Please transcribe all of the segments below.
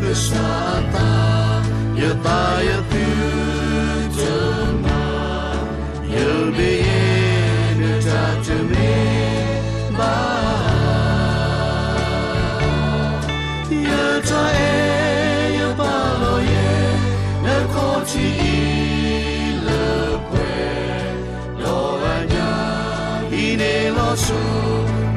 ကစၢ်အသး, ယသးယသုတမၤ, ယမ့ၢ်ယဲ နတၢ်တမ့ၢ်ဘၣ်. ယတၢ်အဲၣ်ယပာ်လီၤယဲ နခီၣ်ထံးအံၤလၢပှဲၤ, ဒီးအညၣ်အံၤန့ၣ်လီၤဆီ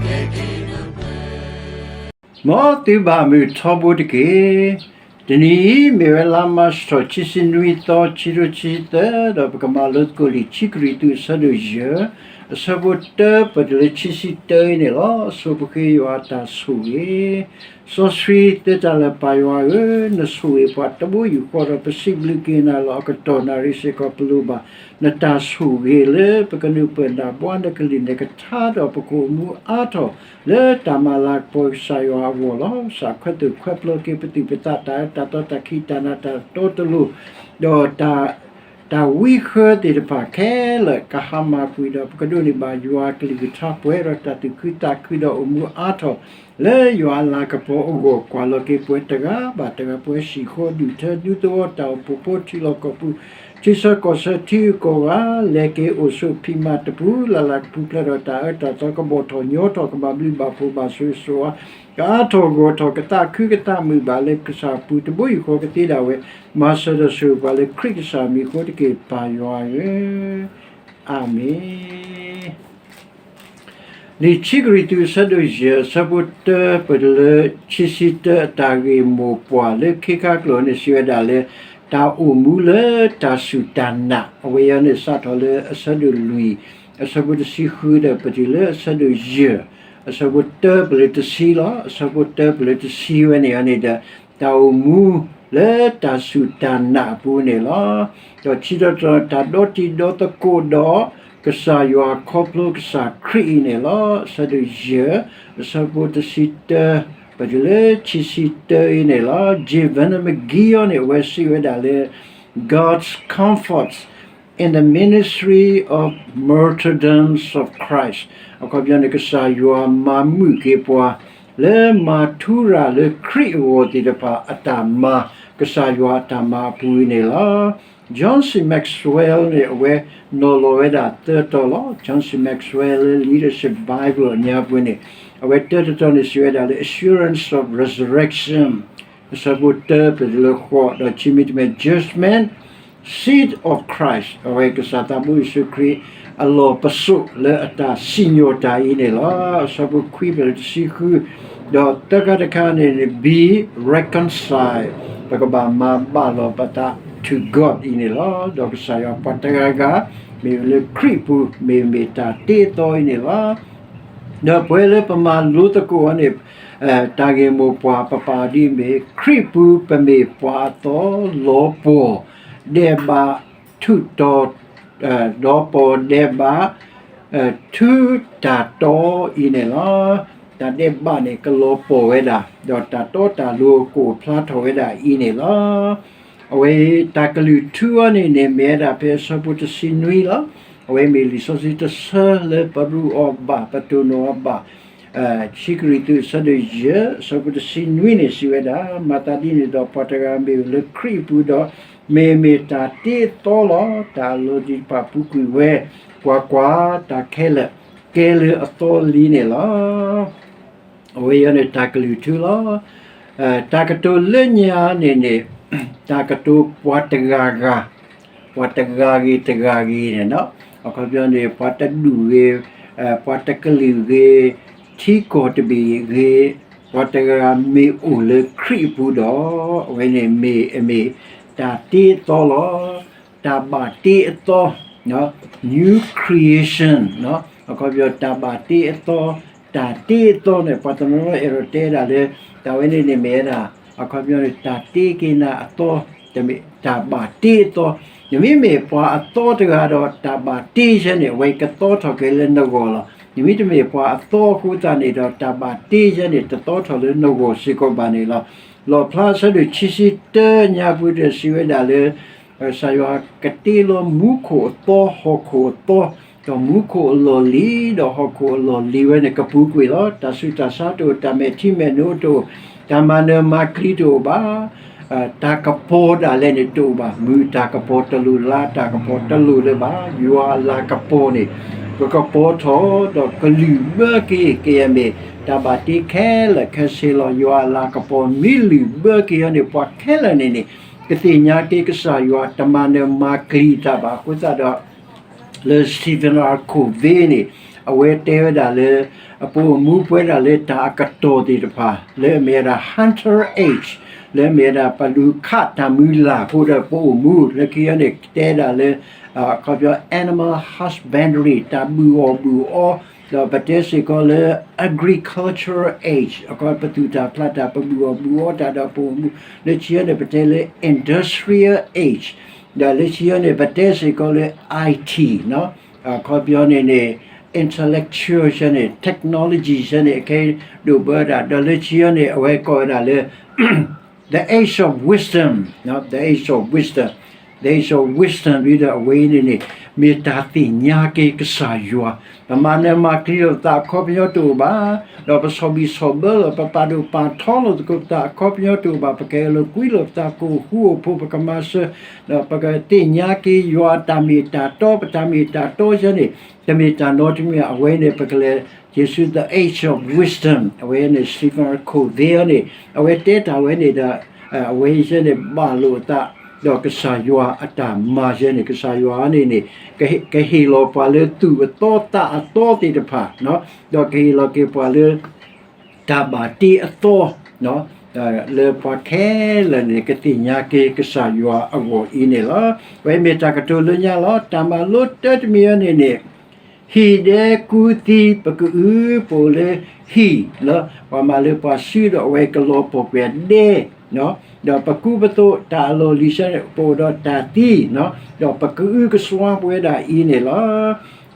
ကဲက့ၤနပှဲၤ မ်သုဘၣ်မုာ်ထီဘိတက့ၢ်. တနံၤအံၤ မ့ၢ်ဝဲလါမၢ်ၡးထီၣ် ခံဆံနွံသီ ခံကထိခံဆံသၢ, ဒီးပကမၤလိသကိးလံာ်ခံကရံၣ်သူး အဆၢဒိၣ်ယဲၢ်, အဆၢဖိတၢ ပတုၤလၢခံဆံတၢအံၤန့ၣ်လီၤ. ဆိၣ်ပဃ့ယွၤအတၢ်ဆိၣ်ဂ့ၤ စီဆှံသ့တၢ်လၢ ပၢ်ယွၤဧၢ, နဆိၣ်ဂ့ၤပှၤတဘိယူၢ်ဃီဒီး ပစံးဘျုးက့ၤနၤလၢအကတီၢ်နၣ်ရံၣ်စ့ၢ်ကီး ပလိၣ်ဘၣ်နတၢ်ဆိၣ်ဂ့ၤလၢ ပကနုာ်ပၢၢ်နၢ်ဘှါနကလုၢ်နကထါ ဒီးပကအိၣ်မူအါထီၣ်လၢတၢ်မၤလၤကပီၤကစၢ်ယွၤအဂီၢ်လီၤ. ကစၢ်ခၢၣ်သးခွဲးပျီက့ၤပသူၣ်ပသး တၢ်အၢတၢ်သီ တၢ်ခံးတၢ်နၤ တၢ်တီတလိၤ ဒီး တၢ်ဝံဃၢသ့ၣ်တဖၣ်ခဲလၢာ် ကဟါမၢ်ကွံာ်ဒီး ပကဒိးန့ၢ်ဘၣ်ယွၤအကလုၢ်ကထါ ပှဲၤဒီးတၢ်သူၣ်ခုသးခု ဒီးအိၣ်မူအါထီၣ်လၢယွၤအလၤကပီၤအဂီၢ်, ကွၢ်လီၤက့ၤပှၤတဂၤဘၣ်တဂၤ, ပှၤဟံၣ်ဃီဒူၣ်ထၢ ဒူသဝီ တၢ်အိၣ်ဖှိၣ်ဖိ ထံလီၢ်ကီၢ်ပူၤ ထံဆၢကီၢ်ဆၢ ထံဂုၤကီၢ်ဂၤ, လဲၤက့ၤအိၣ်ဆိးဖံးမၤတပူၤလၢ်လၢ် ကပူၤဖျဲးဒီးတၢ်အၢတၢ်သီ ကဘီၣ်ထီၣ်ညီထီၣ် ကဘၣ်ဘျုးဘၣ်ဖှိၣ် ဘၣ်ဆိၣ်ဂ့ၤဆိၣ်ဝါ ကအါထီၣ်ဂီၢ်ထီၣ် ကသးခုကသးမုာ်ဘၣ်လၢကစၢ်အပူၤ တဘိယူၢ်ဃီကသ့ဒၣ်ဝဲ, မၤစၢၤဒီးဆိၣ်ဂ့ၤပှၤလၢခရံာ်ကစၢ်မံၤအဃိတက့ၢ် ပၢ်ယွၤဧၢ, အၤမ့ၣ်. လံာ်ခံကရံၣ်သူး အဆၢဒိၣ်ယဲၢ် အဆၢဖိတၢ ပတုၤလၢခံဆံတၢ အတၢ်ဂ့ၢ်မိၢ်ပှၢ်လၢခံခါကျိၤန့ၣ် စံးဝဲဒၣ်လၢ တၢ်အိၣ်မူလၢတၢ်စူၢ်တၢ်နာ်, အဝဲအံၤန့ၣ် စးထီၣ်လၢအဆၢဒိၣ်လွံၢ် အဆၢဖိတဆံဃုဒီး ပတုၤလၢအဆၢဒိၣ်ယဲၢ် အဆၢဖိတၢပလၢတဆံလီၤ. အဆၢဖိတၢပလၢတဆံဝဲန့ၣ်န့ၣ်ဒီး တၢ်အိၣ်မူလၢတၢ်စူၢ်တၢ်နာ်အပူၤန့ၣ်လီၤ. ဒီးခံတီၤတတီၤ တၢ်ဒီတံၤဒီသကိးဒီး ကစၢ်ယွၤခီဖျိကစၢ်ခရံာ်အံၤန့ၣ်လီၤ. အဆၢဒိၣ်ယဲၢ် အဆၢဖိတဆံတၢ ပတုၤလၢခံဆံတၢအံၤန့ၣ်လီၤ. J Vernon McGee အံၤန့ၣ် အဝဲစံးဝဲဒၣ်လၢ God's comfort in the ministry of martyrdoms of Christ အခီပညီန့ၣ် ကစၢ်ယွၤမၤမုာ်က့ၤပှၤ လၢမၤထူရၤလၢခရံာ်အဂီၢ်သ့ၣ်တဖၣ်အတၢ်မၤ, ကစၢ်ယွၤအတၢ်မၤအပူၤအံၤန့ၣ်လီၤ. John C Maxwell န့ၣ် အဝဲနီၤလီၤဝဲဒၣ်သၢတီၤလီၤ. John C Maxwell လၢ Leadership Bible အညါပူၤန့ၣ် အဝဲတၢတတီၤန့ၣ် စံးဝဲဒၣ်လၢ assurance of resurrection အဆၢဖိတၢပတုၤလၢဃိး ဒီးခံမံၤတမံၤ judgment seat of Christ အဝဲကစၢ်သးဘိယ့ၣ်ၡူးခရံာ် အလီၢ်ပစိာ်လၢအတၢ်စံၣ်ညီၣ်တၢ်အံၤန့ၣ်လီၤ. အဆၢဖိခွံပတုၤလၢတဆံဃု ဒီးသၢခါတခါန့ၣ်န့ၣ် be reconciled ပကဘၣ်မၤဘၣ်လီၤပသး to God အံၤန့ၣ်လီၤ. ဒီးကစၢ်ယွၤပှၤတဂၤဂၤ မ့ၢ်လၢခရံာ်ပူၤ မ့ၢ်မ့ၢ်တၢ်တ့အသီအံၤန့ၣ်လီၤ. ဒီးပဝဲလၢပမၤလိသကိးအီၤန့ၣ် တၢ်ဂ့ၢ်မိၢ်ပှၢ်ပပာ်ဒ်အမ့ၢ် ခရံာ်ပူၤပမ့ၢ်ပှၤအသီလီၤပှီၢ် ဒဲးဘး ထူးတီၤ လီၤပှီၢ်ဒဲးဘး ထူးတၢ်တီအံၤန့ၣ်လီၤ. တၢ်ဒဲးဘးန့ၣ် ကလီၤပှီၢ်ဝဲဒၣ် ဒီးတၢ်တီတၢ်လိၤကအိၣ်ဖျါထီၣ်ဝဲဒၣ်အံၤန့ၣ်လီၤ. အဝဲတၢ်ကလုၢ်ထူအီၤန့ၣ်န့ၣ် မ့ၢ်ဝဲဒၣ်ဖဲအဆၢဖိတဆံနွံလီၤ. အဝဲမ့ၢ်လံာ်စီဆှံတဆၢလၢပရူးအီၤဘၣ် ပတိၢ်နီၣ်အီၤဘၣ် ခံကရံၣ်သူး အဆၢဒိၣ်ယဲၢ် အဆၢဖိတဆံနွံန့ၣ် စံးဝဲဒၣ်, မၤသးဒ်န့ၣ်ဒီး ပှၤတဂၤမ့ၢ်လၢခရံာ်အပူၤဒီး မ့ၢ်မ့ၢ်တၢ်တ့အသီလီၤ. တၢ်အလီၢ်တံၢ်တဖၣ်ပူၤကွံာ်ဝဲ, ကွၢ်ကွၢ်, တၢ်ခဲလၢာ်ကဲလၢအသီလံန့ၣ်လီၤ. အဝဲအံၤန့ၣ်တၢ်ကလုၢ်ထူလီၤ. တၢ်ကတိၤလၢညါန့ၣ်န့ၣ် တၢ်ကတိၤပှၤတဂၤဂၤ, ပှၤတဂၤဂ့ၤတဂၤဂ့ၤန့ၣ်, အခီပညီန့ၣ် ပှၤတဒူၣ်ဂ့ၤ, ပှၤတကလုာ်ဂ့ၤ, ထံကီၢ်တဘ့ၣ်ဂ့ၤ, ပှၤတဂၤဂၤမ့ၢ်အိၣ်လၢခရံာ်အပူၤဒီး အဝဲန့ၣ်မ့ၢ်အမ့ၢ်တၢ်တ့အသီလီၤ. တၢ်ဘၣ်တ့အသီ, new creation, အခီပညီတၢ်ဘၣ်တ့အသီ, တၢ်တ့အသီန့ၣ် ပှၤတနီၤနီၤအဲၣ်ဒိးတဲဒၣ်လၢ တၢ်ဝဲန့ၣ်န့ၣ်မ့ၢ်ဝဲဒၣ် အခီပညီန့ၣ် တၢ်တ့က့ၤနၤအသီ, တမ့ၢ်တၢ်ဘၣ်တ့အသီ. နမ့မ့ၢ်ပှၤအသီတဂၤဒီး တၢ်ဘၣ်တ့ယဲန့ၣ် အဝဲကသီထီၣ်က့ၤလၢနဂီၢ်လီၤ. နမ့တမ့ၢ်ပှၤအသီအဃိသတးန့ၣ်ဒီး တၢ်ဘၣ်တ့ယဲန့ၣ် တသီထီၣ်လၢနဂီၢ်စ့ၢ်ကီးဘၣ်န့ၣ်လီၤ. လီၣ်ဖျါအဆၢဒိၣ်ခံဆံတၢညါပူၤဒီးစံးဝဲဒၣ်လၢ ကစၢ်ယွၤကတ့လီၤမူခိၣ်အသီ ဟီၣ်ခိၣ်အသီ, ဒီးမူခိၣ်အလီၢ်လံၤ ဒီးဟီၣ်ခိၣ်အလီၢ်လံၤဝဲန့ၣ် ကပူၤကွံာ်လီၤ. တၢ်ဆူးတၢ်ဆါတအိၣ်, တၢ်မဲာ်ထံမဲာ်နိတအိၣ်, တၢ်မၤနၢၤမၤကျံတအိၣ်ဘၣ်. တၢ်ကပီၤဒၣ်လဲာ်န့ၣ်တအိၣ်ဘၣ်. မုၢ်တၢ်ကပီၤတလိၣ်လါတၢ်ကပီၤတလိၣ်လၢၤဘၣ်. ယွၤအလၤကပီၤန့ၣ် ကကပီၤထီၣ်ဒီးကလုၢ်ဘၢက့ၤ ကယဲၢ်မ့ၢ်တၢ်ဘၣ်တ့ခဲလၢာ်ခဲဆ့လီၤ. ယွၤအလၤကပီၤမ့ၢ်လုၢ်ဘၢက့ၤအီၤန့ၣ် ပှၤခဲလၢာ်န့ၣ်န့ၣ် ကသ့ၣ်ညါက့ၤကစၢ်ယွၤ တမၤနၢၤမၤကျံတၢ်ဘၣ်. အဃိသတးဒီး လၢ Stephen R. Covey န့ၣ် အဝဲတဲဝဲဒၣ်လၢ အပအိၣ်မူပဝဲဒၣ်လၢတၢ်အကတီၢ်သ့ၣ်တဖၣ် လၢအမ့ၢ်ဝဲဒၣ် hunter age လၢအမ့ၢ်ဝဲဒၣ်ပလူၤခးတၢ်မုၢ်လၢ်အဃိဒီးပအိၣ်မူ လၢခံန့ၣ် တဲဒၣ်လၢ ခီပညီ animal husbandry တၢ်ဘုၣ်အီၣ်ဘုၣ်အီ ဒီးပတဲစ့ၢ်ကီးလၢ agricultural age အခီပသူၣ်တၢ်ဖျးတၢ် ပဘုၣ်အီၣ်ဘုၣ်အီတၢ်ဒီးပအိၣ်မူ လၢခံန့ၣ် ပတဲလၢ industrial age ဒီးလၢခံန့ၣ် ပတဲစ့ၢ်ကီးလၢ I T အခီပညီန့ၣ်န့ၣ် intellectual ဆဲန့ၣ် technology ဆဲန့ၣ် အခဲဒိၣ်ဘၢတၢ် ဒီးလၢခံန့ၣ် အဝဲကိးဝဲဒၣ်လၢ the age of wisdom, the age of wisdom, the age of wisdom ဒ်ဒီးအဝဲအံၤန့ၣ်န့ၣ် မ့ၢ်တၢ်သ့ၣ်ညါက့ၤကစၢ်ယွၤ ပမၤနၢၤမၤကျံလီၤပသးအခီပညီတအိၣ်ဘၣ်, ဒီးပဆီၣ်ဘံၣ်ဆီၣ်ဘၢလီၤ ပပာ်ဒိၣ်ပာ်ထီလီၤသကိးပသးအခီပညီတအိၣ်ဘၣ်, ပကအဲၣ်လီၤကွံလီၤပသး ကအိၣ်ဃူအိၣ်ဖိး ပကမၤစၢၤ ဒီးပကသ့ၣ်ညါက့ၤယွၤအတၢ်မ့ၢ်တၢ်တီ ပတၢ်မ့ၢ်တၢ်တီဆဲန့ၣ် တမ့ၢ်တၢ်နီတမံၤ အဝဲန့ၣ် ပကလဲၤ က့ၤဆူ the age of wisdom အဝဲန့ၣ် Stephen Covey န့ၣ် အဝဲတဲတၢ်ဝဲန့ၣ်ဒီး အဝဲဆဲန့ၣ် ဘၣ်လိာ်အသး ဒီးကစၢ်ယွၤအတၢ်မၤဆဲန့ၣ် ကစၢ်ယွၤန့ၣ်န့ၣ် ကဟ့ၣ်လီၤပှၤလၢသူၣ်အသီသးအသီသ့ၣ်တဖၣ် ဒီးကဟ့ၣ်လီၤက့ၤပှၤလၢ တၢ်ဘၣ်တ့အသီ လၢပှၤခဲလၢာ်န့ၣ် ကသ့ၣ်ညါက့ၤကစၢ်ယွၤအဂီၢ်အံၤန့ၣ်လီၤ. အဝဲမ့ၢ်တၢ်ကတိၤလၢညါလီၤ. တၢ်မၤလိတၢတမံၤအံၤန့ၣ်န့ၣ် ဟံၣ်ဒဲကူသံ ပကအု ပအိၣ်လၢဟံၣ်လီၤ. ပှၤမၤလၢပှၤစုဒီးအဝဲကလီၤပှီၢ်ကွံာ်အဒဲ ဒီးပကူပသိးတၢ်အလီၢ်လံၤဆဲန့ၣ် ပအိၣ်ဒီးတၢ်သံ ဒီးပကအုကစွါပဝဲဒၣ်အံၤန့ၣ်လီၤ.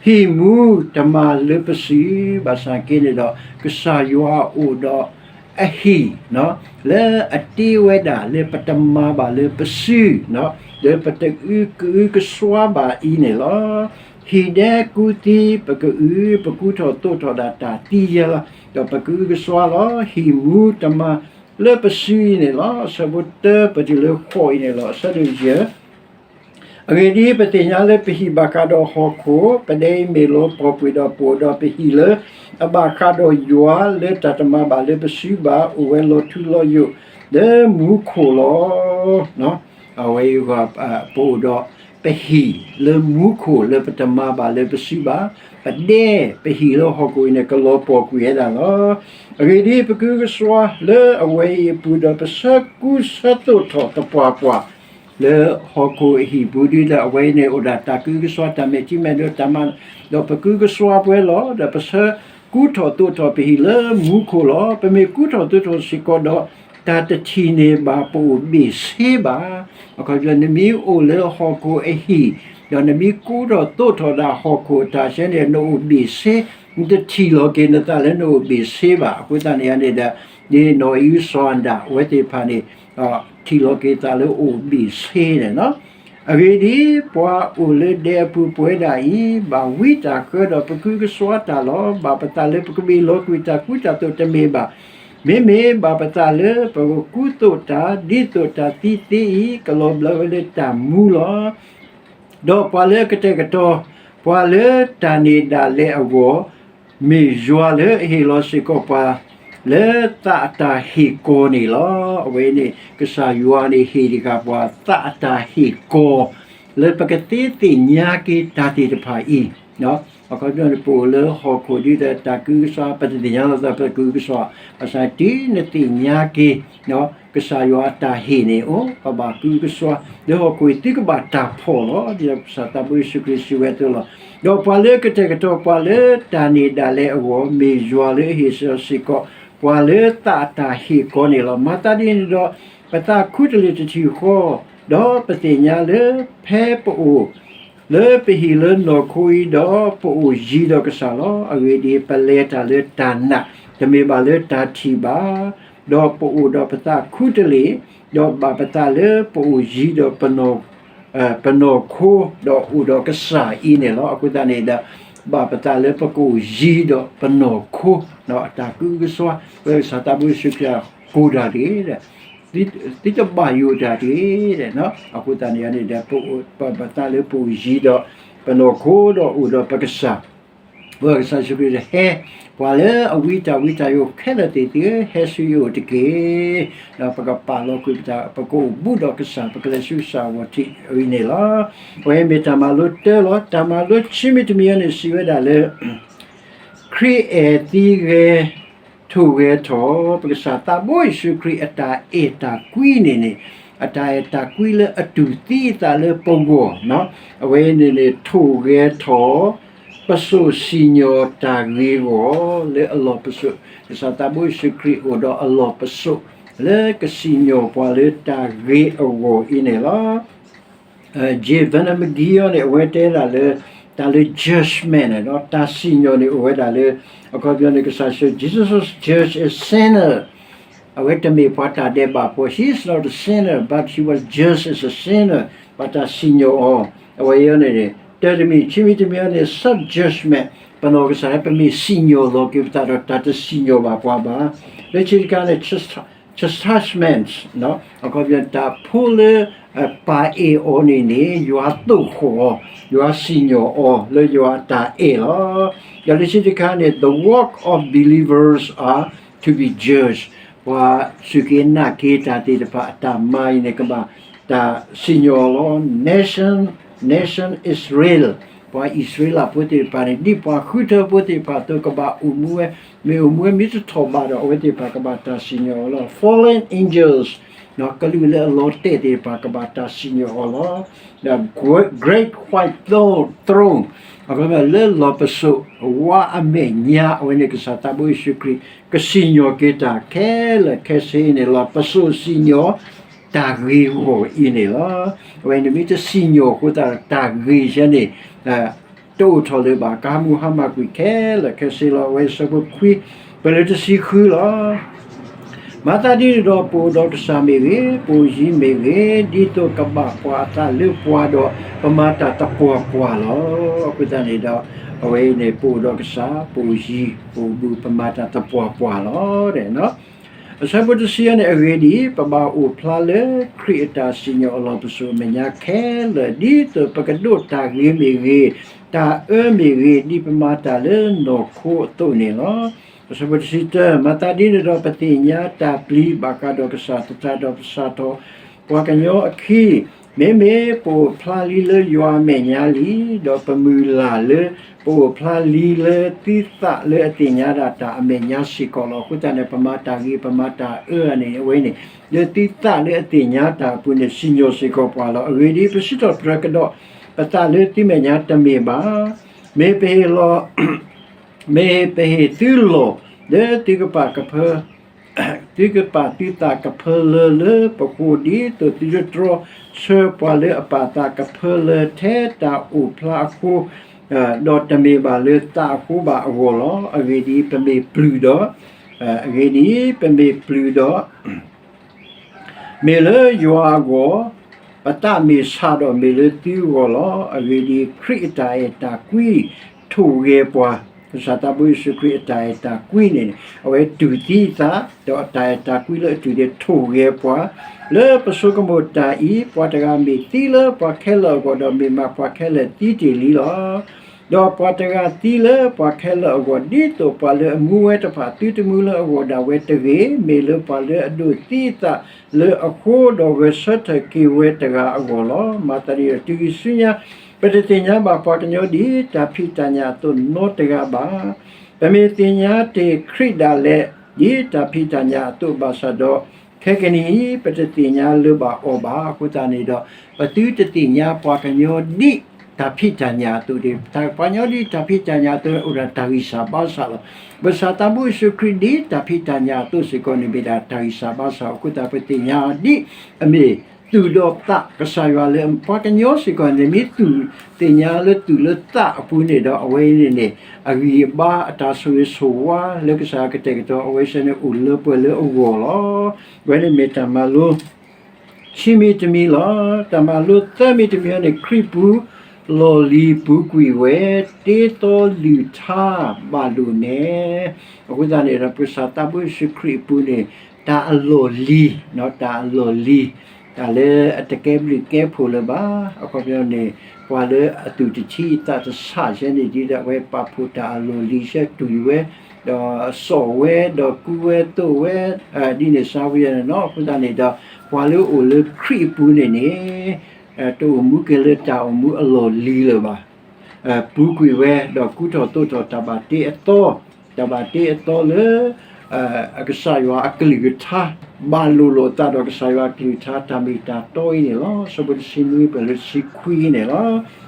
ဟံၣ်မူတမၤလၢပစု ဘၣ်ဆၣ်က့န့ၣ်ဒီး ကစၢ်ယွၤအိၣ်ဒီးအဟံၣ် လၢအတ့ဝဲဒၣ်လၢပတမၤဘၣ်လၢပစု လၢပတအုကအုကစွါဘၣ်အံၤန့ၣ်လီၤ. ဟံၣ်ဒဲကူသံ ပကအု ပကူထီၣ်သိးထီၣ်ဒၣ်တၢ်သံယဲလီၤ. ဒီးပကအုကစွါလီၤ. ဟံၣ်မူတမၤလၢပစုအံၤန့ၣ်လီၤ. အဆၢဖိတၢပတုၤလၢဃိးအံၤန့ၣ်လီၤ. အဆၢဒိၣ်ယဲၢ် အဂ့ၢ်ဒ်အံၤ, ပသ့ၣ်ညါလၢပဟံၣ်ဘၣ်ဃးဒီးဟီၣ်ခိၣ်, ပဒဲအံၤမ့ၢ်လီၤပှီၢ်ကွံာ်ဒီးပအိၣ်ဒီးပဟံၣ်လၢအဘၣ်ဃးဒီးယွၤ လၢတၢ်တမၤဘၣ်လၢပစုဘၣ်, အိၣ်ဝဲလီၤထူလီၤယိာ်လၢမူခိၣ်လီၤ. အဝဲအံၤ ပအိၣ်ဒီးပဟံၣ်လၢမူခိၣ်လၢပတမၤဘၣ်လၢပစုဘၣ်, ပဒဲပဟံၣ်လၢဟီၣ်ခိၣ်အံၤန့ၣ် ကလီၤပှီၢ်ကွံာ်ဝဲဒၣ်လီၤ. အဂ့ၢ်ဒ်အံၤ, ပကအုကစွါလၢအဝဲအံၤအပူၤဒီး ပဆၢကူဆၢသိးထီၣ်သပှၢ်ပှၢ် လၢဟီၣ်ခိၣ်အဟံၣ်ပူၤဒ်ဒီး အဝဲအံၤန့ၣ် အိၣ်ဒၣ်တၢ်ကအုကစွါ တၢ်မဲာ်ထံမဲာ်နိ တၢ်မၤ ဒီးပကအုကစွါပဝဲလီၤ. ဒီးပဆၢကူထီၣ်သိးထီၣ်ပဟံၣ်လၢမူခိၣ်လီၤ. ပမ့ၢ်ကူထီၣ်သိးထီၣ်စ့ၢ်ကီးဒီး တၢ်တထံၣ်န့ၢ်ဘၣ်ပအိၣ်ဘ့ၣ်ဆ့ဘၣ်. အခီပညီ နမ့ၢ်အိၣ်လၢဟီၣ်ခိၣ်အဟံၣ် ဒီးနမ့ၢ်ကူထီၣ်သိးထီၣ်ဒၣ်ဟီၣ်ခိၣ်အတၢ်ဆဲန့ၣ် နအိၣ်ဘ့ၣ်ဆ့, နတထံၣ်လီၤက့ၤနသးလၢနအိၣ်ဘ့ၣ်ဆ့ဘၣ်. အဃိသတးန့ၣ်န့ၣ်ဒီး ဒ်နီၢ်အံၣ်စီၤအၤဒၣ် အဝဲသ့ၣ်တဖၣ်န့ၣ် ထံၣ်လီၤက့ၤသးလၢအိၣ်ဘ့ၣ်ဆ့န့ၣ်လီၤ. အဂ့ၢ်ဒ်အံၤ, ပှၤအိၣ်လၢဒဲအပူၤပဝဲဒၣ်အံၤ ဘၣ်ဝံတၢ်ဃၢဒီးပကအုကစွါတၢ်လီၤ. ဘၣ်ပသးလၢပကမ့ၢ်လီၤကွံာ်တၢ်ကူတၢ်သိးတမ့ၢ်ဘၣ်. မ့မ့ၢ်ဘၣ်ပသးလၢပကကူသိးတၢ် ဒ်သိးတၢ်သံသ့အံၤ ကလီၤဘျၢဝဲလၢတၢ်မူလီၤ. ဒီးပှၤလၢအကတဲာ်ကတီၤ ပှၤလၢတၢ်န့ၣ်ဒၣ်လဲာ်အဂီၢ် မ့ၢ်ယွၤလၢအဟ့ၣ်လီၤစ့ၢ်ကီးပှၤ လၢသးအတၢ်ဟ့ၣ်ကီၤန့ၣ်လီၤ. အဝဲန့ၣ် ကစၢ်ယွၤန့ၣ်ဟ့ၣ်တဂၤပှၤသးအတၢ်ဟ့ၣ်ကီၤ လၢပကသ့သ့ၣ်ညါက့ၤတၢ်သ့ၣ်တဖၣ်အံၤ အခီပညီန့ၣ် ပအိၣ်လၢဟီၣ်ခိၣ်ဒ်ဒီးတၢ်ကအုကစွါ ပတသ့ၣ်ညါလီၤသး ပတကအုကစွါ, ဘၣ်ဆၣ်တုၤနသ့ၣ်ညါက့ၤ ကစၢ်ယွၤအတၢ်ဟ့ၣ်န့ၣ်အိၣ် ပဘၣ်ကအုကစွါ လၢဟီၣ်ခိၣ်အံၤ သုကဘၣ်တၢ်ဖှီၣ်လီၤ. ဒ်ကစၢ်သးဘိယ့ၣ်ၡူးခရံာ်စံးဝဲအသိးလီၤ. ဒီးပှၤလၢကတဲာ်ကတီၤ ပှၤလၢတၢ်န့ၣ်ဒၣ်လဲာ်အဂီၢ် မ့ၢ်ယွၤလၢအဟ့ၣ်စ့ၢ်ကီး ပှၤလၢသးအတၢ်ဟ့ၣ်ကီၤန့ၣ်လီၤ. မၤသးဒ်န့ၣ်ဒီး ပသးခူတလ့ၢ်တထံၣ်ဃီ, ဒီးပသ့ၣ်ညါလၢ ဖဲပအိၣ် လၢပဟံၣ်လၢနီၢ်ခိအံၤဒီး ပအိၣ်ယံၤဒီးကစၢ်လီၤ. အဂ့ၢ်ဒ်အံၤ, ပလဲၤတၢ်လၢတၢ်နာ်, တမ့ၢ်ဘၣ်လၢတၢ်ထံၣ်ဘၣ်, ဒီးပအိၣ်ဒီးပသးခူတလ့ၢ်, ဒီးဘၣ်ပသးလၢပအိၣ်ယံၤဒီး ပနီၢ်ခိ, ဒီးအိၣ်ဒီးကစၢ်အံၤန့ၣ်လီၤ. အဃိသတးန့ၣ်ဒီး ဘၣ်ပသးလၢပကအိၣ်ယံၤဒီးပနီၢ်ခိ, အတၢ်ကအုကစွါ လၢကစၢ်သးဘိယ့ၣ်ၡူးခရံာ် ကိၢ်တၢ်တဂ့ၤ, သုတဘၣ်ယိၣ်တၢ်တဂ့ၤ, အဃိသတးန့ၣ်န့ၣ်ဒီး ပသးလၢပအိၣ်ယံၤဒီး ပနီၢ်ခိဒီးအိၣ်ဒီးပကစၢ်, ပကစၢ်ယ့ၣ်ၡူးခရံာ်ဒီးဟဲ, ပှၤလၢအဝံတၢ်ဝံတၢ်ယိာ်ခဲလၢာ်သ့ၣ်သုဧၢ, ဟဲဆူယအိၣ်တက့ၢ်. ဒီးပကပာ်လီၤကွံာ်ပသး, ပကအိၣ်ဘူးဒီးကစၢ်, ပကလဲၤဆူကစၢ်အဂီၢ်ထံးအံၤန့ၣ်လီၤ. အဝဲမ့ၢ်တၢ်မၤလိတၢလီၤ. တၢ်မၤလိခံမံၤတမံၤအံၤန့ၣ် စံးဝဲဒၣ်လၢ ခရံာ်အဲၣ်သံဂဲၤ, ထိၣ်ဂဲၤထီၣ်, ပကစၢ်သးဘိယ့ၣ်ၡူးခရံာ်အတၢ်အဲၣ်တၢ်ကွံန့ၣ်န့ၣ်, အတၢ်အဲၣ်တၢ်ကွံလၢအတူၢ်သံအသးလၢပဂီၢ်, အဝဲန့ၣ်န့ၣ် ထိၣ်ဂဲၤထီၣ် ပစိာ်စံၣ်ညီၣ်တၢ်ဂ့ၤအဂီၢ်လၢအလီၢ်ပစိာ်, ကစၢ်သးဘိယ့ၣ်ၡူးခရံာ်အိၣ်ဒီးအလီၢ်ပစိာ် လၢကစံၣ်ညီၣ်ပှၤလၢတၢ်ဂ့ၤအဂီၢ်အံၤန့ၣ်လီၤ. J Vernon McGee န့ၣ် အဝဲတဲဒၣ်လၢ တၢ်လၢ judgment န့ၣ်ဒီး တၢ်စံၣ်ညီၣ်န့ၣ်အိၣ်ဝဲဒၣ်လၢ အခီပညီန့ၣ် ကစၢ်ယ့ၣ်ၡူး Jesus judge a sinner. အဝဲတမ့ၢ်ပှၤတၢ်ဒဲးဘးဖိ, He is not a sinner, but he was judged as a sinner. ပှၤတၢ်စံၣ်ညီၣ်အီၤ, အဝဲအံၤန့ၣ် တၢ်တမံၤ, ခံမံၤတမံၤန့ၣ် self judgment, ပနီၢ်ကစၢ်လၢပမ့ၢ်စံၣ်ညီၣ်လီၤက့ၤပသးဒီး တၢ်တစံၣ်ညီၣ်ဘၣ်ပှၤဘၣ်. လၢခံတခါန့ၣ် chastisement, အခီပညီ တၢ်ဖိလၢ ပၢ်အဲၣ်အီၤန့ၣ်န့ၣ် ယွၤသိၣ်ဃီၣ်အီၤ, ယွၤစံၣ်ညီၣ်အီၤလၢယွၤအတၢ်အဲၣ်လီၤ. ဒီးလၢခံတခါန့ၣ် the work of believers are to be judged. ပှၤစူၢ်က့ၤနာ်က့ၤတၢ်သ့ၣ်တဖၣ်အတၢ်မၤအံၤန့ၣ် ကဘၣ်တၢ်စံၣ်ညီၣ်လီၤ. Nation, nation Israel, ပှၤအံၣ်စရ့လးဖိသ့ၣ်တဖၣ်န့ၣ် ဒ်ပှၤဃုထၢဖိသ့ၣ်တဖၣ်အသိး ကဘၣ်အိၣ်မူဝဲ, မ့ၢ်အိၣ်မူဝဲမ့ၢ်တထီၣ်ဘးဒီး အဝဲသ့ၣ်တဖၣ်ကဘၣ်တၢ်စံၣ်ညီၣ်အီၤလီၤ. Fallen angels, ကလူးလၢအလီၤတဲာ်သ့ၣ်တဖၣ်ကဘၣ်တၢ်စံၣ်ညီၣ်အီၤလီၤ. The great white throne, အခီပညီ လၢလီၢ်ပစိာ်ဝါအမဲာ်ညါ အဝဲန့ၣ် ကစၢ်သးဘိယ့ၣ်ၡူးခရံာ် ကစံၣ်ညီၣ်က့ၤတၢ်ခဲလၢာ်ခဲဆ့အံၤန့ၣ်လီၤ. ပစိာ်စံၣ်ညီၣ် တၢ်ဂ့ၤအဂီၢ်အံၤန့ၣ်လီၤ. အဝဲန့ၣ်မ့ၢ်တစံၣ်ညီၣ်အဃိသတးဒီး တၢ်ဂ့ၤယဲန့ၣ် တအိၣ်ထီၣ်လၢၤဘၣ်. ကဟးမုၢ်ဟါမၢ်ကွံာ်ခဲလၢာ်ခဲဆ့လီၤ. အဝဲဆၢဖိခွံ ပလၢတဆံဃုလီၤ. မၤသးဒ်န့ၣ်ဒီး ပအိၣ်ဒီးကစၢ်မ့ၢ်ဂ့ၤ, ပအိၣ်ယံၤမ့ၢ်ဂ့ၤ, ဒ်သိးကဘၣ်ကွၢ်အသးလၢပှၤဒီး ပမၤတၢ်သပှၢ်ပှၢ်လီၤ. အဃိသတးန့ၣ်ဒီး အဝဲအံၤန့ၣ် ပအိၣ်ဒီးကစၢ်, ပအိၣ်ယံၤ, ပအိၣ်ဘူး, ပမၤတၢ်သပှၢ်ပှၢ်လီၤ. အဆၢဖိတဆံန့ၣ် အဂ့ၢ်ဒ်အံၤ, ပဘၣ်အိၣ်ဖျါလၢခရံာ်အတၢ်စံၣ်ညီၣ်အလီၢ်ပစိာ်အမဲာ်ညါခဲလၢာ်, ဒ်သိးပကဒိးတၢ်ဂ့ၤမ့ၢ်ဂ့ၤ, တၢ်အၢမ့ၢ်ဂ့ၤ, ဒ်ပမၤတၢ်လၢနီၢ်ခိအသိးန့ၣ်လီၤ. အဆၢဖိတဆံတၢ, မၤသးဒ်န့ၣ်ဒီး ပသ့ၣ်ညါတၢ်ပျံၤဘၣ်ဃးဒီးကစၢ်သတးဒီး ပစးထီၣ်ပှၤကညီအခံ, မ့မ့ၢ်ပအိၣ်ဖျါလံလၢယွၤအမဲာ်ညါလံ, ဒီးပမုၢ်လၢ်လၢ ပအိၣ်ဖျါလံလၢသုသးလၢအသ့ၣ်ညါဒၣ်တၢ်အမဲာ်ညါစ့ၢ်ကီးလီၤ. အဃိသတးန့ၣ် ပမၤတၢ်ဂ့ၤ ပမၤတၢ်အၢန့ၣ် အဝဲန့ၣ် လၢသုသးလၢအသ့ၣ်ညါတၢ်အပူၤန့ၣ် စံၣ်ညီၣ်စ့ၢ်ကီးပှၤလီၤ. အဂ့ၢ်ဒ်အံၤ, ပစံးထီၣ်ပတြၢၤကဒီးပသးလၢသုမဲာ်ညါတမ့ၢ်ဘၣ်. မ့ၢ်ပဟ့ၣ်လီၤ မ့ၢ်ပဟ့ၣ်သုလီၢ်လၢသုကပာ်ကဖၢ သုကပာ်သုသးကဖၢလၢလၢပဃိ ဒ်သိးသုတတြီဆၢပှၤလၢအပာ်သးကဖၢလၢထဲတၢ်အိၣ်ဖျါအဃိ, ဒီးတမ့ၢ်ဘၣ်လၢသးအဃိဘၣ်အဂီၢ်လီၤ. အဂ့ၢ်ဒ်အံၤ, ပမ့ၢ်ပျုၤဒီး, အဂ့ၢ်ဒ်အံၤ, ပမ့ၢ်ပျုၤဒီး မ့ၢ်လၢယွၤအဂီၢ်, ပသးမ့ၢ်ဆးဒီးမ့ၢ်လၢသုဂီၢ်လီၤ. အဂ့ၢ်ဒ်အံၤ, ခရံာ်အတၢ်အဲၣ်တၢ်ကွံ ထိၣ်ဂဲၤပှၤ, ကစၢ်သးဘိယ့ၣ်ၡူးခရံာ်အတၢ်အဲၣ်တၢ်ကွံန့ၣ် အဝဲတူၢ်သံအသး, ဒီးအတၢ်အဲၣ်တၢ်ကွံလၢအတူၢ်န့ၣ် ထိၣ်ဂဲၤပှၤ, လၢပဆိကမိၣ်တၢ်အံၤ, ပှၤတဂၤမ့ၢ်သံလၢပှၤခဲလၢာ်အဂီၢ်ဒီး မ့ၢ်မးပှၤခဲလၢာ်သံတ့ၢ်လံလီၤ. ဒီးပှၤတဂၤသံလၢပှၤခဲလၢာ်အဂီၢ်, ဒ်သိးပှၤလၢအမူဝဲတဖၣ် သုတမူလၢအဂီၢ်ဒၣ်ဝဲတဂ့ၤ, မ့ၢ်လၢပှၤလၢအဒိးသံအသးလၢအဃိ, ဒီးဂဲၤဆၢထၢၣ်က့ၤဝဲတဂၤအဂီၢ်လီၤ. မၤသးဒ်န့ၣ်ဒီး တုၤအံၤဆူညါ ပတသ့ၣ်ညါဘၣ်ပှၤကညီဒ်တၢ်ဖံးတၢ်ညၣ်အသိးနီတဂၤဘၣ်. ပမ့ၢ်သ့ၣ်ညါတ့ၢ်ခရံာ်ဒၣ်လဲာ် ဒ်တၢ်ဖံးတၢ်ညၣ်အသိးဘၣ်ဆၣ်ဒီး, ခဲကနံၣ်အံၤ ပတသ့ၣ်ညါလၢၤဘၣ်အီၤဘၣ်. အဃိသတးန့ၣ်ဒီး ပသုတသ့ၣ်ညါပှၤကညီဒ်တၢ်ဖံးတၢ်ညၣ်အသိးတဂ့ၤ. ပှၤကညီဒ်တၢ်ဖံးတၢ်ညၣ်အသိးန့ၣ် အိၣ်ဒၣ်တၢ်ဂံၢ်စၢ်ဘါစၢ်လီၤ. ပကစၢ်သးဘိယ့ၣ်ၡူးခရံာ်ဒ်တၢ်ဖံးတၢ်ညၣ်အသိးစ့ၢ်ကီးန့ၣ် မ့ၢ်ဒၣ်တၢ်ဂံၢ်စၢ်ဘါစၢ်အဃိသတး ပသ့ၣ်ညါဒ်အမ့ၢ်သူၣ်ဒီးသး, ကစၢ်ယွၤလၢပှၤကညီစ့ၢ်ကီးန့ၣ် မ့ၢ်သူၣ်သ့ၣ်ညါလၢသူၣ်လၢသးအပူၤန့ၣ်ဒီး အဝဲအံၤန့ၣ်န့ၣ် အဂံၢ်အဘါအတၢ်ဆိၣ်ဂ့ၤဆိၣ်ဝါလၢကစၢ်ကတဲာ်ကတီၤ အဝဲစ့ၢ်န့ၣ်အိၣ်လၢပှဲၤလၢအဂီၢ်လီၤ. အဝဲန့ၣ်မ့ၢ်တၢ်မၤလိ ခံမံၤတမံၤလီၤ. တၢ်မၤလိသၢမံၤတမံၤန့ၣ် ခရံာ်ပူၤလီၢ်လံၤပူၤကွံာ်ဝဲ, တ့သီလုၢ်ထါဘၣ်ဒိၣ်နဲ, အဃိသတးန့ၣ်ဒီး ပကစၢ်သးဘိယ့ၣ်ၡူးခရံာ်အပူၤန့ၣ် တၢ်အလီၢ်လံၤ, တၢ်အလီၢ်လံၤ, တၢ်လၢအတကဲဘျုးကဲဖှိၣ်လၢၤဘၣ်. အခီပညီန့ၣ် ပှၤလၢအသူၣ်တဆံသးတဆံယဲန့ၣ် ဒ်သိးအဝဲပာ်ဖှိၣ်တၢ်အလီၢ်လံၤ ဆဲတွံၢ်ဝဲ, ဒီးစိာ်ဝဲ, ဒီးကူဝဲသိးဝဲ, ဒ်န့ၣ်စါဝဲယဲန့ၣ်လီၤ. အဃိသတးန့ၣ်ဒီး ပှၤလၢအိၣ်လၢခရံာ်အပူၤန့ၣ်န့ၣ် တအိၣ်မူက့ၤလၢတၢ်အိၣ်မူအလီၢ်လံၤလၢၤဘၣ်. ပူၤကွံာ်ဝဲ ဒီးကူထီၣ်သိးထီၣ်တၢ်ဘၣ်တ့အသီ, တၢ်ဘၣ်တ့အသီလၢ အကစၢ်ယွၤအကလုၢ်ကထါ, ဘၣ်လိာ်လိာ်သးဒီးကစၢ်ယွၤအကလုၢ်ကထါ တၢ်မ့ၢ်တၢ်တီအံၤန့ၣ်လီၤ. အဆၢဖိတဆံနွံ ပှဲၤလၢတဆံခွံအံၤန့ၣ်လီၤ.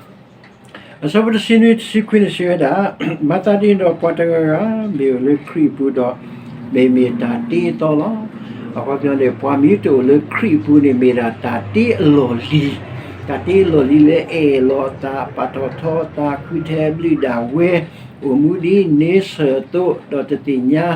အဆၢဖိတဆံနွံ တဆံခွံန့ၣ်စံးဝဲဒၣ်, မၤသးဒ်န့ၣ်ဒီး ပှၤတဂၤဂၤ မ့ၢ်အိၣ်လၢခရံာ်အပူၤဒီး မ့မ့ၢ်တၢ်တ့အသီလီၤ. အခီပညီန့ၣ် ပှၤမ့ၢ်တအိၣ်လၢခရံာ်အပူၤန့ၣ် မ့ၢ်ဒၣ်တၢ်တ့အလီၢ်လံၤ, တၢ်တ့အလီၢ်လံၤလၢအဲၣ်လီၤအသး, ပာ်ထီၣ်ထီအသး, ဃုထၢဘျုးဒၣ်ဝဲ, အိၣ်မူဒ်န့ဆၢၣ်အသိး ဒီးတသ့ၣ်ညါ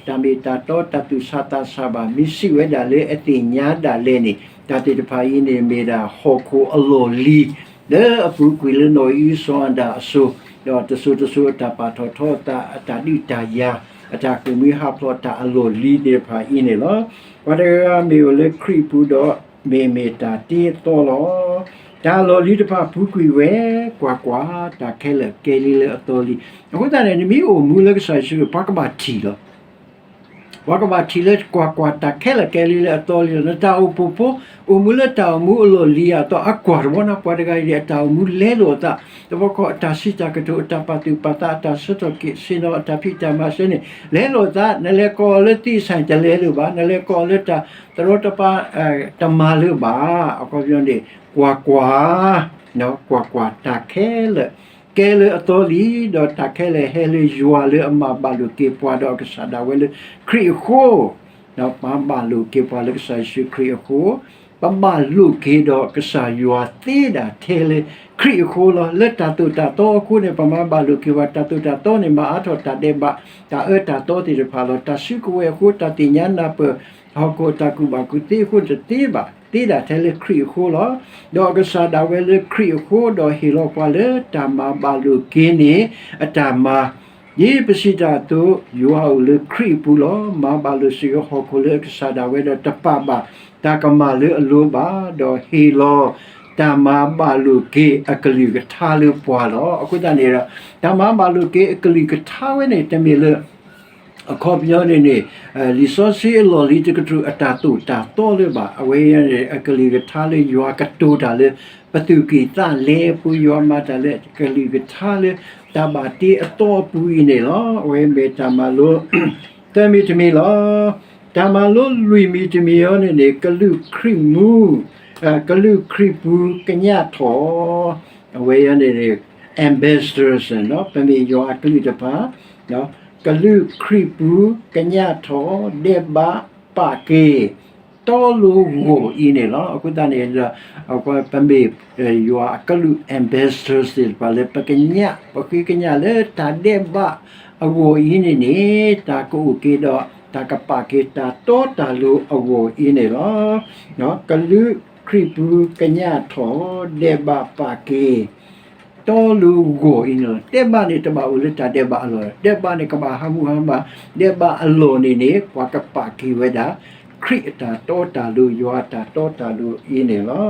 တၢ်မ့ၢ်တၢ်တီ တၢ်သူၣ်ဆးသးဆးဘၣ်. မ့ၢ်စံးဝဲဒၣ်လၢအသ့ၣ်ညါဒၣ်လဲာ်န့ၣ် တၢ်သ့ၣ်တဖၣ်အံၤန့ၣ် မ့ၢ်ဒၣ်ဟီၣ်ခိၣ်အလီၢ်လံၤ လၢအပူၤကွံာ်လၢနီၢ်အံၣ်စီၤအၤဒၣ်အစိၤ, ဒီးတစိၤတစိၤအတၢ်ပာ်ထီၣ်ထီအသး, အတၢ်ဒုးတၢ်ယၤ, အတၢ်ဃ့ၢ်မှံဟးဖျိး တၢ်အလီၢ်လံၤသ့ၣ်တဖၣ်အံၤန့ၣ်လီၤ. ပှၤတဂၤဂၤမ့ၢ်အိၣ်လၢခရံာ်အပူၤဒီး မ့မ့ၢ်တၢ်တ့အသီလီၤ. တၢ်အလီၢ်လံၤတဖၣ်ပူၤကွံာ်ဝဲ, ကွၢ်ကွၢ်, တၢ်ခဲလၢာ်ကဲလံလၢအသီလံ. အဃိသတးန့ၣ် နမ့ၢ်အိၣ်မူလၢကစၢ်ယ့ၣ်ၡူးခရံာ် ပှၤကဘၣ်ထံၣ်လီၤ. ပှၤကဘၣ်ထံၣ်လၢကွၢ်ကွၢ် တၢ်ခဲလၢာ်ကဲလံလၢအသီလံလီၤ. နတၢ်အိၣ်ဖှိၣ်ဖိ အိၣ်မူလၢတၢ်အိၣ်မူအလီၢ်လံၤအသီ အကွၢ်တဘျီန့ၣ် ပှၤတဂၤအံၤန့ၣ် အတၢ်အိၣ်မူလဲလိာ်အသး, တဘျီခီ အတၢ်စံးတၢ်ကတိၤ အတၢ်ပာ်သူၣ်ပာ်သး အတၢ်ဆၢထီၣ်က့ၤဆ့ၣ်နီၤ အတၢ်ဖံးတၢ်မၤစ့န့ၣ် လဲလိာ်အသး. နလဲၤကိးအီၤလၢသံၣ်စဲၣ် တလဲလၢၤဘၣ်, နလဲၤကိးအီၤလၢတၢ်တရီတပါ တမၤလၢၤဘၣ်. အခီပညီန့ၣ် ကွၢ်ကွၢ်, ကွၢ်ကွၢ်, တၢ်ခဲလၢာ်ကဲလၢအသီလံ, ဒီးတၢ်ခဲလၢာ်ဟဲလၢယွၤလၢအမၤဘၣ်လိာ်က့ၤပှၤဒီးအကစၢ်ဒၣ်ဝဲလၢခရံာ်အဃိ, ပမၤဘၣ်လိာ်က့ၤပှၤလၢကစၢ်ယ့ၣ်ၡူးခရံာ်အဃိ, ပဘၣ်လိာ်က့ၤဒီးကစၢ်ယွၤသ့ဒၣ်ထဲလၢခရံာ်အဃိလီၤ. လၢတၢ်သိၣ်တၢ်သီအဃိန့ၣ် ပမၤဘၣ်လိာ်က့ၤပှၤ, တၢ်သိၣ်တၢ်သီန့ၣ် မၤအါထီၣ်တၢ်ဒဲးဘး တၢ်အၢတၢ်သီသ့ၣ်တဖၣ်လီၤ. တၢ်စုကဝဲၤအဃိ, တၢ်သ့ၣ်ညါနၢ်ပၢၢ် ဟီၣ်ခိၣ်တၢ်ကူၣ်ဘၣ်ကူၣ်သ့အဃိန့ၣ် တသ့ဘၣ်, သ့ဒၣ်ထဲလၢခရံာ်အဃိလီၤ. ဒီးအကစၢ်ဒၣ်ဝဲလၢခရံာ်အဃိ ဒီးဟ့ၣ်လီၤပှၤလၢတၢ်မၤဘၣ်လိာ်က့ၤန့ၣ် အတၢ်မၤ ဒ်ပစံးတၢ်အသိး, ယွၤအိၣ်လၢခရံာ်အပူၤလီၤ. မၤဘၣ်လိာ်စ့ၢ်ကီးဟီၣ်ခိၣ်လၢအကစၢ်ဒၣ်ဝဲဒီး တပာ်ဘၣ်တၢ်ကမၣ်လၢအလိၤဘၣ်, ဒီးဟ့ၣ်လီၤတၢ်မၤဘၣ်လိာ်က့ၤအကလုၢ်ကထါလၢပှၤလီၤ. အဃိသတးန့ၣ်ဒီး တၢ်မၤဘၣ်လိာ်က့ၤအကလုၢ်ကထါဝဲန့ၣ် တမ့ၢ်လၢ အခီပညီန့ၣ်န့ၣ် လံာ်စီဆှံအလီၢ်လံၤတကတြူၢ်အတၢ်သိၣ်တၢ်သီလၢၤဘၣ်. အဝဲအံၤန့ၣ် အကလုၢ်ကထါလၢယွၤကတိၤတၢ်လၢ ပသူၣ်ကံၢ်သးလဲအပူၤ, ယွၤမၤတၢ်လၢကလုၢ်ကထါလၢ တၢ်ဘၣ်တ့အသီအပူၤအံၤန့ၣ်လီၤ. အဝဲမ့ၢ်တၢ်မၤလိ သၢမံၤတမံၤလီၤ. တၢ်မၤလိလွံၢ်မံၤတမံၤအံၤန့ၣ်န့ၣ် ကလုာ်ခရံာ်မူ, ကလုာ်ခရံာ်ပူၤကညးထီၣ်, အဝဲအံၤန့ၣ်န့ၣ် ambassadors န့ၣ်လီၤ. ပမ့ၢ်ယွၤအကလုာ်တဖၣ် ကလုာ်ခရံာ်ပူၤကညးထီၣ် ဒဲးဘးပာ်က့ၤ တီလိၤဂီၢ်အံၤန့ၣ်လီၤ. အဃိသတးန့ၣ်ဒီး ပမ့ၢ်ယွၤအကလုာ် ambassadors သ့ၣ်တဖၣ်လၢ ပကညး ပဃ့ကညးလၢတၢ်ဒဲးဘးအဂီၢ်အံၤန့ၣ်န့ၣ် တၢ်ကအိၣ်က့ၤဒီး တၢ်ကပာ်က့ၤတၢ်တီတၢ်လိၤအဂီၢ်အံၤန့ၣ်လီၤ. ကလုာ်ခရံာ်ပူၤကညးထီၣ် ဒဲးဘးပာ်က့ၤ တီလိၤဂီၢ်အံၤန့ၣ်လီၤ. ဒဲးဘးန့ၣ် တဘၣ်အိၣ်လၢတၢ်ဒဲးဘးအလီၢ်, ဒဲးဘးန့ၣ် ကဘၣ်ဟးမုၢ်ဟါမး, ဒဲးဘးအလီၢ်န့ၣ်န့ၣ် ပှၤကပာ်က့ၤဝဲဒၣ် ခရံာ်အတၢ်တီတၢ်လိၤ, ယွၤအတၢ်တီတၢ်လိၤအံၤန့ၣ်လီၤ.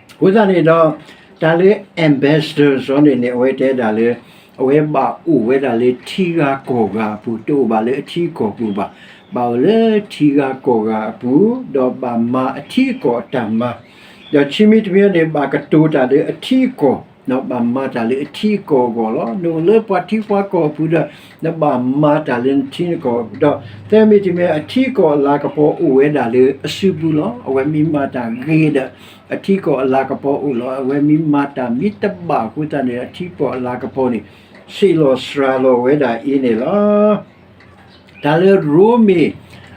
အဃိသတးန့ၣ်ဒီး တၢ်လၢ ambassador စီန့ၣ်န့ၣ် အဝဲတဲဒၣ်လၢ အဝဲဘၣ်အိၣ်ဝဲဒၣ်လၢထံဂၤကီၢ်ဂၤအပူၤ, တအိၣ်ဘၣ်လၢအထံအကီၢ်ပူၤဘၣ်, ဘၣ်အိၣ်လၢထံဂၤကီၢ်ဂၤအပူၤ, ဒီးဘၣ်မၤအထံအကီၢ်အတၢ်မၤ, ဒီးခံမံၤတမံၤန့ၣ် ဘၣ်ကတိၤတၢ်လၢအထံအကီၢ်, ဘၣ်မၤတၢ်လၢအထံအကီၢ်အဂီၢ်လီၤ. နအိၣ်လၢပှၤထံပှၤကီၢ်အပူၤဒီး နဘၣ်မၤတၢ်လၢနထံနကီၢ်, ဒီးသၢမံၤတမံၤ အထံအကီၢ်အလၤကပီၤအိၣ်ဝဲဒၣ်လၢအစုပူၤလီၤ. အဝဲမ့ၢ်မၤတၢ်ဂ့ၤဒီး အထံကီၢ်အလၤကပီၤအိၣ်လီၤ. အဝဲမ့ၢ်မၤတၢ်မ့ၢ်တဘၣ်အဃိသတးန့ၣ် အထံကီၢ်အလၤကပီၤန့ၣ် ဆံးလီၤစှၤလီၤဝဲဒၣ်အံၤန့ၣ်လီၤ. တၢ်လၢရိမ့ၤ,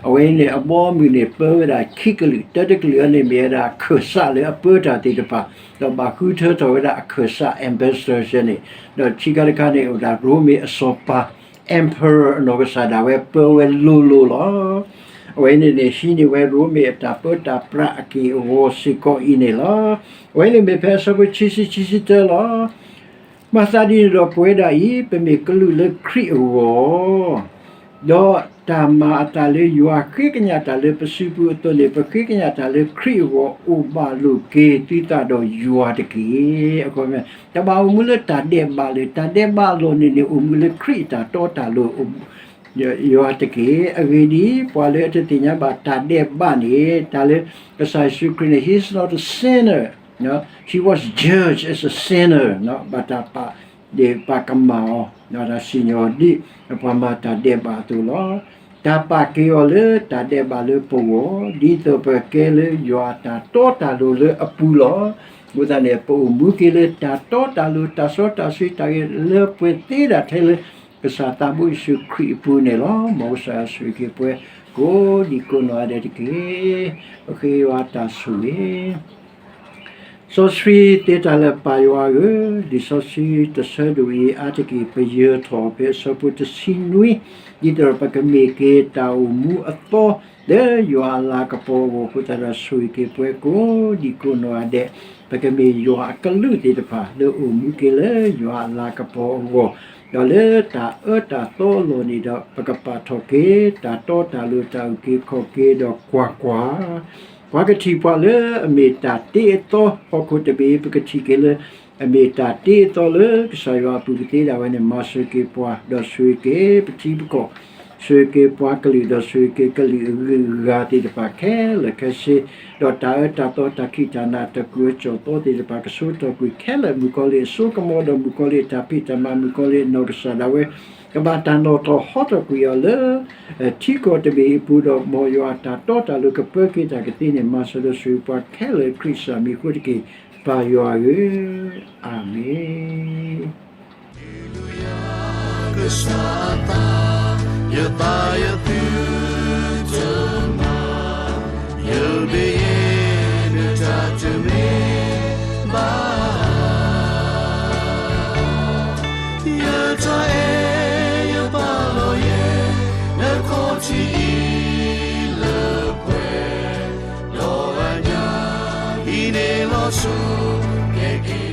အဝဲန့ၣ်အဘီအမုၢ်န့ၣ် ပၢဝဲဒၣ်ခံကလုာ်, တၢတကလုာ်အံၤန့ၣ် မ့ၢ်ဝဲဒၣ်ခၢၣ်စးလၢအပၢတၢ်သ့ၣ်တဖၣ်, ဒီးဘၣ်ဃုထၢထီၣ်ဝဲဒၣ်အခၢၣ်စး ambassador န့ၣ်, ဒီးခံခါတခါန့ၣ် အိၣ်ဒၣ်ရိမ့ၤအစီၤပၤ emperor အနီၢ်ကစၢ်ဒၣ်ဝဲပၢဝဲလိၤလိၤလီၤ. အဝဲန့ၣ်န့ၣ် ဟံးန့ၢ်ဝဲရိမ့ၤအတၢ်ပၢတၢ်ပြးအက့ၢ်အဂီၤစ့ၢ်ကီးအံၤန့ၣ်လီၤ. အဝဲန့ၣ်မ့ၢ်ဖဲအဆၢဖိခံဆံ ခံဆံတၢလီၤ. မၤသးဒ်န့ၣ်ဒီးပဝဲဒၣ်အံၤ ပမ့ၢ်ကလုာ်လၢခရံာ်အဂီၢ်, ဒီး တၢ်မၤအသးလၢယွၤဃ့ကညးတၢ်လၢပစုပူၤအသိးန့ၣ် ပဃ့ကညးတၢ်လၢခရံာ်အဂီၢ် အိၣ်ဘၣ်လိာ်က့ၤသုသးဒီးယွၤတက့ၢ်. အခီပညီ တဘၣ်အိၣ်မူလၢတၢ်ဒဲးဘးလၢၤ, တၢ်ဒဲးဘးအလီၢ်န့ၣ်န့ၣ် အိၣ်မူလၢခရံာ်အတၢ်တီတၢ်လိၤ ယွၤတက့ၢ်. အဂ့ၢ်ဒ်အံၤ, ပှၤလၢအတသ့ၣ်ညါဘၣ်တၢ်ဒဲးဘးန့ၣ် တၢ်လၢကစၢ်ယ့ၣ်ၡူးခရံာ်န့ၣ် he's not a sinner, he was judged as a sinner, ဘၣ်တၢ်ပာ်ဒ့ၣ်ပာ်ကမၣ်အီၤ, ဒီးတၢ်စံၣ်ညီၣ်ဒံးပှၤမၤတၢ်ဒဲးဘးအသိးလီၤ. တၢ်ပာ်က့ၤအီၤလၢတၢ်ဒဲးဘးလၢပဂီၢ် ဒ်သိးပကဲလၢယွၤအတၢ်တီတၢ်လိၤလၢအပူၤလီၤ. အဃိသတးန့ၣ် ပအိၣ်မူက့ၤလၢတၢ်တီတၢ်လိၤ တၢ်စီတၢ်ဆှံ တၢ်ဂ့ၤလၢပှဲၤသ့ဒၣ်ထဲလၢ ကစၢ်သးဘိယ့ၣ်ၡူးခရံာ်အပူၤန့ၣ်လီၤ. မ်ကစၢ်ယွၤဆိၣ်ဂ့ၤက့ၤပှၤကိးဒံးကိးနီၢ်ဂၤဒဲးတက့ၢ်. ပဃ့ယွၤတၢ်ဆိၣ်ဂ့ၤ စီဆှံသ့တၢ်လၢပၢ်ယွၤဧၢ, လံာ်စီဆှံတဆၢဒိၣ်အံၤအါတက့ၢ် ပယၢၤထီၣ်ဖဲအဆၢဖိတဆံနွံ, ဒ်သိးဒီးပကမ့ၢ်က့ၤတၢ်အိၣ်မူအသီ လၢယွၤအလၤကပီၤအဂီၢ်အဃိသတးဒီး ဆိၣ်ဂ့ၤက့ၤပှၤကိးဒံးကိးနီၢ်ဂၤဒဲး, ပကမ့ၢ်ယွၤအကလုၢ်သ့ၣ်တဖၣ်လၢအိၣ်မူက့ၤလၢယွၤအလၤကပီၤအဂီၢ်, ဒီးလၢတၢ်အၢတၢ်သီအလီၢ်န့ၣ်ဒီး ပကပာ်ထီၣ်က့ၤ တၢ်တီတၢ်လိၤ တၢ်အုၣ်က့ၤခီၣ်က့ၤဒီးကွၢ်ကွၢ် ပှၤကထံၣ်ပှၤလၢအမ့ၢ်တၢ်တ့အသီ ဟီၣ်ခိၣ်တဘ့ၣ် ပကထံၣ်က့ၤလၢ အမ့ၢ်တၢ်တ့အသီလၢကစၢ်ယွၤအပူၤကသ့ဒၣ်ဝဲန့ၣ် မၤစၢၤက့ၤပှၤ ဒီးဆိၣ်ဂ့ၤက့ၤပထံပကီၢ်, ဆိၣ်ဂ့ၤက့ၤပှၤကလုာ် ဒီးဆိၣ်ဂ့ၤက့ၤကလုာ်အဂုၤအဂၤသ့ၣ်တဖၣ်ခဲလၢာ်ခဲဆ့, ဒီးတၢ်အၢတၢ်သီ တၢ်ခံးတၢ်နၤ တၢ်ကူၣ်အၢကူၣ်သီသ့ၣ်တဖၣ် ကဆှီထီၣ်ကွံာ်ခဲလၢာ် မုၣ်ကီၤလံၢ်အစိကမီၤဒီး မုၣ်ကီၤလံၢ်အတၢ်ဖံးတၢ်မၤ မုၣ်ကီၤလံၢ်အနီၢ်ကစၢ်ဒၣ်ဝဲ ကဘၣ်တၢ်နီၣ်ထီၣ်ဟီထီၣ်ကွံာ်အီၤလၢ ထံကီၢ်တဘ့ၣ်အပူၤဒီး မ်ယွၤအတၢ်တီတၢ်လိၤကပၢက့ၤတၢ်ကသ့န့ၣ် မၤစၢၤဒီးဆိၣ်ဂ့ၤပှၤခဲလၢာ် ခရံာ်ကစၢ်မံၤအဃိတက့ၢ်, ပၢ်ယွၤဧၢ, အၤမ့ၣ်. ကစၢ်အသး, ယသးယသုတမၤ, ယဘ့ၣ်ယဲ နတၢ်တမ့ၢ်ဘၣ်. ယတၢ်အဲၣ်ယပာ်လီၤယဲ နခီၣ်ထံးအံၤလၢပှဲၤ, ဒီးအညၣ်ဟံးန့ၢ်လီၤဆူကဲက့ၤ